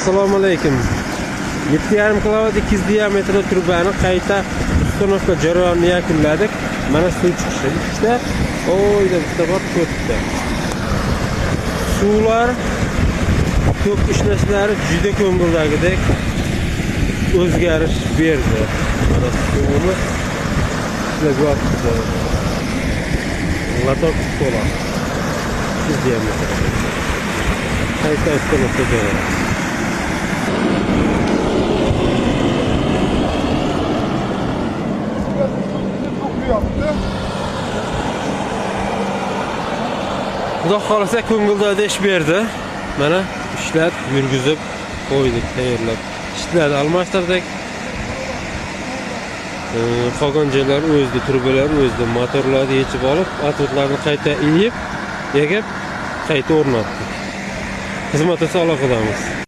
Assalomu alaykum. 7,5 kilovat 200 diametrli trubani qayta установка jarayonini yakunladik. Mana suv chiqishi ikkita, oyda bitta bor, to'rtta. Suvlar ko'p ishlashlari juda ko'ngildagidek o'zgarish berdi. Mana suvimiz ishlab yotibdi. Latok to'la. 200 diametr. Qayta установка jarayoni. Yaptı. Xudo xohlasa ko'ngildagi ish berdi. Mana ishlab, yurgizib qo'ydik, tayyorlab. Ishlarni almashtirdik. Qolgan joylar o'zida, trubalar o'zida, motorlarni yechib olib, atotlarni qayta iyib, egib, qayta o'rnatdik. Xizmat esa aloqadamiz.